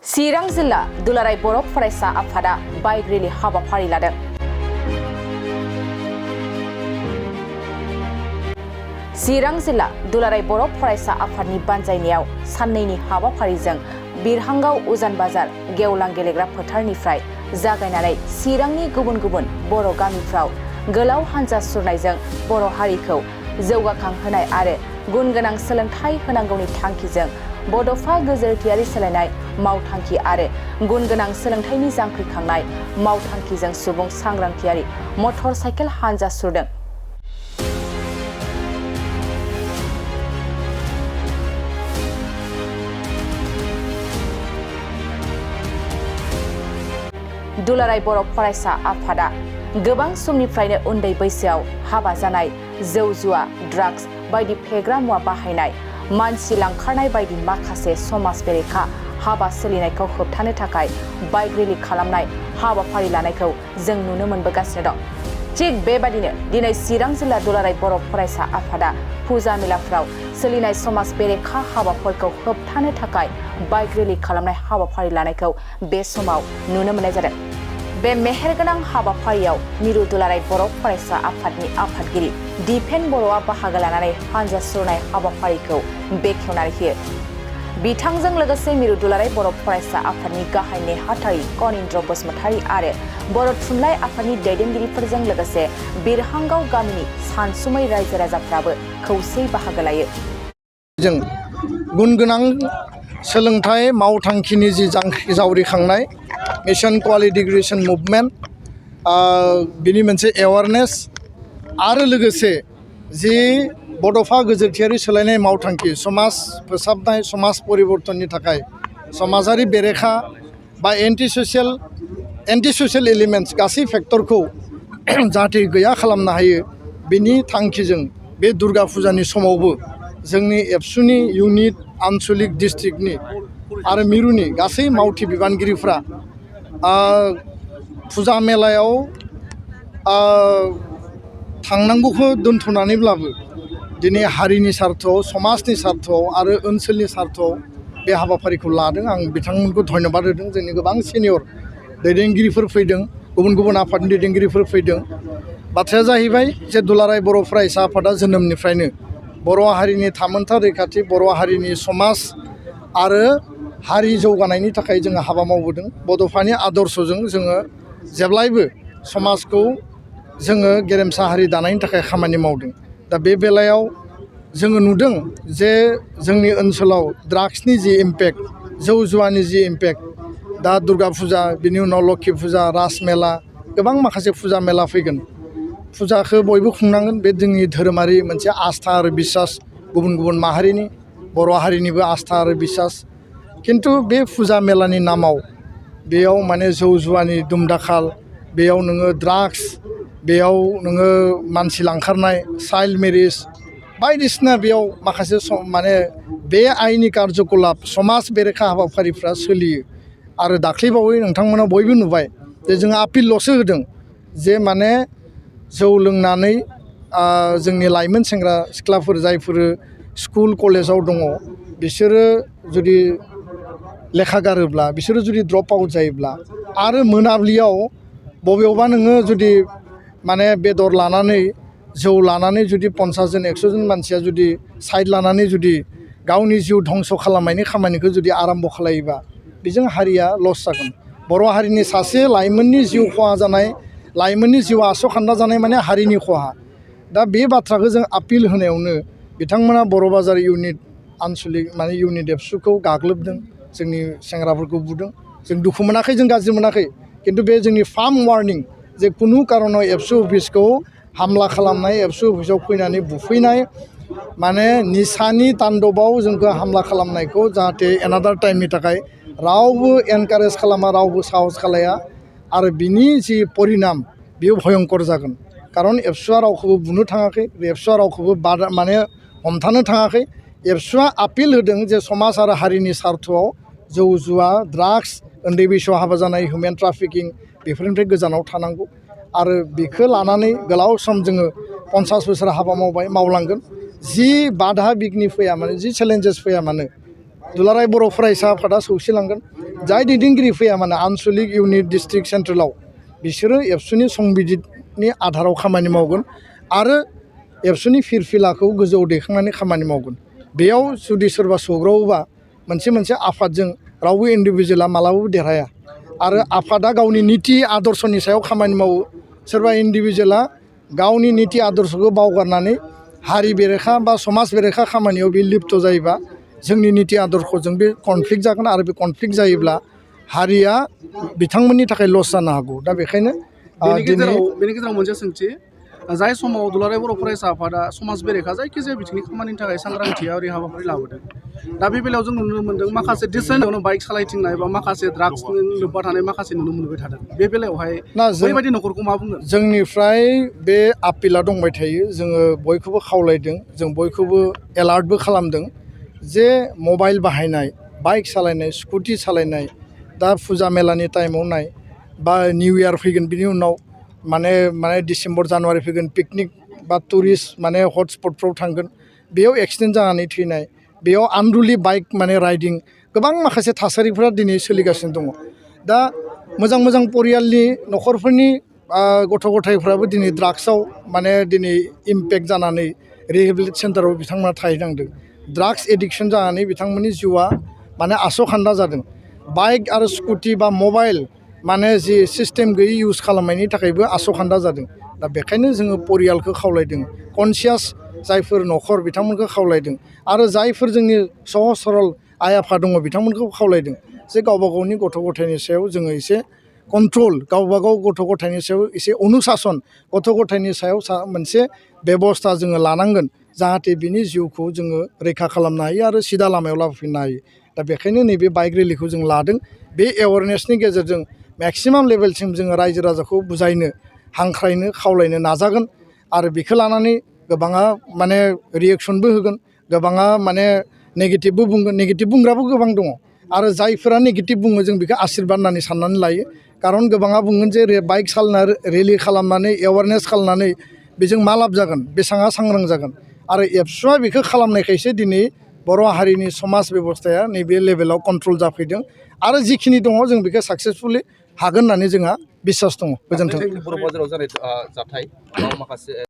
चिरां जिल्ला दुलाराय बर' फरायसा आफादा बाइक रेलि हाबाफारि लादों। चिरां जिल्ला दुलाराय बर' फरायसा आफादनि बानजायनायाव साननैनि हाबाफारिजों बिरहांगाव उजान बाजार गेवलां गेलेग्रा फोथारनिफ्राय जागायनानै चिरांनि गुबुन गुबुन बर' गामिफ्राव गोलाव हान्जा सुरनायजों बर' हारिखौ जौगाखांहोनाय आरो गुन गोनां सोलोंथाइ होनांगौनि थांखिजों बड'फा गोजोरथियारि सोलायनाय मावथांखि आरो गुन गोनां सोलोंथाइनि जांख्रिखांनाय मावथांखिजों सुबुं सांग्रांथियारि मटर साइकेल हान्जा सुरदों। दुलाराय बर' फरायसा आफादा गोबां समनिफ्रायनो उन्दै बैसोआव हाबा जानाय, जौ जुवा, ड्राग्स बायदि फेग्रा मुवा बाहायनाय, मानसि लांखारनाय बायदि माखासे समाज बेरेखा हाबा सोलिनायखौ होबथानो थाखाय बाइक रेलि खालामनाय हाबाफारि लानायखौ जों नुनो मोनबोगासिनो दं। थिग बेबादिनो दिनै चिरां जिल्ला दुलाराय बर' फरायसा आफादा फुजा मेलाफ्राव सोलिनाय समाज बेरेखा हाबाफोरखौ होबथानो थाखाय बाइक रेलि खालामनाय हाबाफारि लानायखौ बे समाव नुनो मोननाय जादों। बे मेहेरगोनां हाबाफारियाव मिरु दुलाराय बर' फरायसा आफादनि आफादगिरि दिपेन बर'आ बाहागो लानानै हान्जा सुरनाय हाबाफारिखौ बेखेवनानै होयो। बिथांजों लोगोसे मिरु दुलाराय बर' फरायसा आफादनि गाहाय नेहाथारि कनिन्द्र बसुमतारी आरो बर' थुनलाइ आफादनि दैदेनगिरिफोरजों लोगोसे बिरहांगाव गामिनि सानसुमै रायजो राजाफ्राबो खौसेयै बाहागो लायो। जों गुन गोनां सोलोंथाइ मावथांखिनि जि जावरिखांनाय मिशन क्वालिटी एडुकेशन मुभमेन्ट बिनि मोनसे एवारनेस आरो लोगोसे जि बड'फा गोजोरथियारि सोलायनाय मावथांखि समाज फोसाबनाय समाज परिबर्तननि थाखाय समाजारि बेरेखा बा एन्टि ससियेल एलिमेन्ट्स गासै फेक्टरखौ जाहाथे गैया खालामनो हायो बिनि थांखिजों बे दुर्गा फुजानि समावबो जोंनि एबसुनि इउनिट आनसलिक डिस्ट्रिक्टनि आरो मिरुनि गासै मावथि बिबानगिरिफ्रा फुजा मेलायाव थांनांगौखौ दोनथ'नानैब्लाबो दिनै हारिनि सार्थआव समाजनि सार्थआव आरो ओनसोलनि सार्थआव बे हाबाफारिखौ लादों। आं बिथांमोनखौ धन्यबाद होदों। जोंनि गोबां सिनियर दैदेनगिरिफोर फैदों, गुबुन गुबुन आफादनि दैदेनगिरिफोर फैदों। बाथ्राया जाहैबाय जे दुलाराय बर' फरायसा आफादा जोनोमनिफ्रायनो बर' हारिनि थामोनथा रैखाथि, बर' हारिनि समाज आरो हारि जौगानायनि थाखाय जोङो हाबा मावबोदों। बड'फानि आदर्शजों जोङो जेब्लायबो समाजखौ जोङो गेरेमसा हारि दानायनि थाखाय खामानि मावदों। दा बे बेलायाव जोङो नुदों जे जोंनि ओनसोलाव ड्राग्सनि जि इम्पेक्ट, जौ जुवानि जि इम्पेक्ट, दा दुर्गा फुजा, बिनि उनाव लोक्षि फुजा, राज मेला, गोबां माखासे फुजा मेला फैगोन। फुजाखौ बयबो खुंनांगोन, बे जोंनि धोरोमारि मोनसे आस्था आरो बिसास, गुबुन गुबुन माहारिनि बर' हारिनिबो आस्था आरो बिसास। खिन्थु बे फुजा मेलानि नामाव बेयाव माने जौ जुवानि दुमदाखाल, बेयाव नोङो ड्राग्स, बेयाव नोङो मानसि लांखारनाय, चाइल्ड मेरिज बायदिसिना बेयाव माखासे माने बे आयेननि कार्यकलाप समाज बेरेखा हाबाफारिफ्रा सोलियो। आरो दाख्लैबावै नोंथांमोना बयबो नुबाय जे जोङो आपिलल'सो होदों जे माने जौ लोंनानै जोंनि लाइमोन सेंग्रा सिख्लाफोर जायफोर स्कुल कलेजाव दङ बिसोरो जुदि लेखा गारोब्ला, बिसोरो जुदि ड्रप आउट जायोब्ला आरो मोनाब्लियाव बबेयावबा नोङो जुदि माने बेदर लानानै जौ लानानै जुदि 50 जन 100 जन मानसिया जुदि साइड लानानै जुदि गावनि जिउ धंस खालामनायनि खामानिखौ जुदि आराम्भ खालायोबा बेजों हारिया लस जागोन। बर' हारिनि सासे लाइमोननि जिउ खहा जानाय, लाइमोननि जिउ आसखान्दा जानाय माने हारिनि खहा। दा बे बाथ्राखौ जों आपिल होनायावनो बिथांमोना बर' बाजार इउनिट आनसलिक माने इउनिट एबसुखौ गाग्लोबदों, जोंनि सेंग्राफोरखौ बुदों। जों दुखु मोनाखै, जों गाज्रि मोनाखै, खिन्थु बे जोंनि फार्म वार्निं जे खुनु कारनाव एबसु अफिसखौ हामला खालामनाय, एबसु अफिसाव फैनानै बुफैनाय, माने निसानि तान्दबाव जोंखौ हामला खालामनायखौ जाहाथे एनादार टाइमनि थाखाय रावबो एनकारेज खालामा, रावबो साहस खालाया। आरो बिनि जि परिनाम बेयो भयंकर जागोन। खारन एबसुआ रावखौबो बुनो थाङाखै, एबसुआ रावखौबो माने हमथानो थाङाखै। एबसुआ आपिल होदों जे समाज आरो हारिनि सार्थआव जौ जुवा, ड्राग्स, उन्दै बैसोआव हाबा जानाय, हिउमेन ट्राफिकिं बेफोरनिफ्राय गोजानाव थानांगौ। आरो बेखौ लानानै गोलाव सम जोङो 50 बोसोर हाबा मावबाय, मावलांगोन। जि बाधा बिघ्नि फैया मानो, जि चेलेन्जेस फैया मानो, दुलाराय बर' फरायसा आफादा सौसिलांगोन जाय दैदेनगिरि फैया माने आनसलिक इउनिट डिस्ट्रिक्ट सेन्ट्रेलाव बिसोरो एबसुनि संबिजितनि आधाराव खामानि मावगोन आरो एबसुनि फिरफिलाखौ गोजौआव दैखांनानै खामानि मावगोन बेयाव जुदि सोरबा सौग्रावोबा मोनसे आफादजों रावबो इन्डिभिजुवेला मालाबाबो देरहाया आरो आफादा गावनि नीति आदर्शनि सायाव खामानि मावो सोरबा इन्डिभिजुवेला गावनि नीति आदर्शखौ बावगारनानै हारि बेरेखा बा समाज बेरेखा खामानियाव बे लिप्त जायोबा जोंनि नीति आदर्शजों बे कनफ्लिक्ट जागोन आरो बे कनफ्लिक्ट जायोब्ला हारिया बिथांमोननि थाखाय लस जानो हागौ दा बेखायनो बेनि गेजेराव मोनसे सोंथि जाय समाव दुलाराय बर' फरायसा आफादा समाज बेरेखा जायखिजाया बिथिंनि खामानिनि थाखाय सांग्रांथियारि हाबाफारि लाबोदों दा बे बेलायाव जों नुनो मोन्दों माखासे डिसेन्टआवनो बाइक सालायथिंनाय बा माखासे ड्राग्सजों लोब्बा थानाय माखासे नुनो मोनबाय थादों बे बेलायावहाय बैबायदि न'खरखौ मा बुंगोन जोंनिफ्राय बे आपिला दंबाय थायो जोङो बयखौबो खावलायदों जों बयखौबो एलार्टबो खालामदों जे मबाइल बाहायनाय बाइक सालायनाय स्कुटि सालायनाय दा फुजा मेलानि टाइमाव नाय बा निउ इयार फैगोन बिनि उनाव माने डिसेम्बर जानुवारि फैगोन पिकनिक बा टुरिस्ट माने हटस्पटफ्राव थांगोन बेयाव एक्सिडेन्ट जानानै थैनाय बेयाव आनरुलि बाइक माने राइडिं गोबां माखासे थासारिफोरा दिनै सोलिगासिनो दङ दा मोजां परियालनि न'खरफोरनि गथ' गथायफ्राबो दिनै ड्राग्सआव माने दिनै इम्पेक्ट जानानै रिहेबिलिट सेन्टाराव बिथांमोना थाहैनांदों ड्राग्स एडिक्सन जानानै बिथांमोननि जिउआ माने आस'खान्दा जादों बाइक आरो स्कुटि बा मबाइल माने जि सिस्टेम गैयै इउज खालामनायनि थाखायबो आस'खान्दा जादों दा बेखायनो जोङो परियालखौ खावलायदों कनसियास जायफोर न'खर बिथांमोनखौ खावलायदों आरो जायफोर जोंनि सहज सरल आइ आफा दङ बिथांमोनखौ खावलायदों जे गावबा गावनि गथ' गथायनि सायाव जोङो एसे कन्ट्रल गावबा गाव गथ' गथायनि सायाव एसे अनुशासन गथ' गथायनि सायाव मोनसे बेबस्था जोङो लानांगोन जाहाथे बिनि जिउखौ जोङो रैखा खालामनो हायो आरो सिदा लामायाव लाबोफिननो हायो दा बेखायनो नैबे बाइक रेलिखौ जों लादों बे एवारनेसनि गेजेरजों मेक्सिमाम लेभेलसिम जोङो रायजो राजाखौ बुजायनो हांख्रायनो खावलायनो नाजागोन आरो बेखौ लानानै गोबाङा माने रिएक्सनबो होगोन गोबाङा माने नेगेटिभबो बुंगोन नेगेटिभ बुंग्राबो गोबां दङ आरो जायफोरा नेगेटिभ बुङो जों बेखौ आशिर्बाद होननानै साननानै लायो खारन गोबाङा बुंगोन जे बाइक सालायना रेलि खालामनानै एवारनेस खालामनानै बेजों मा लाब जागोन बेसेबां सांग्रां जागोन आरो एबसुआ बेखौ खालामनायखायसो दिनै बर' हारिनि समाज बेबस्थाया नैबे लेभेलाव कन्ट्रल जाफैदों आरो जिखिनि दङ जों बेखौ साक्सेसफुलि हागोन होननानै जोंहा बिसास दङ गोजोन्थों। बर' बाजाराव जानाय जाथाय माखासे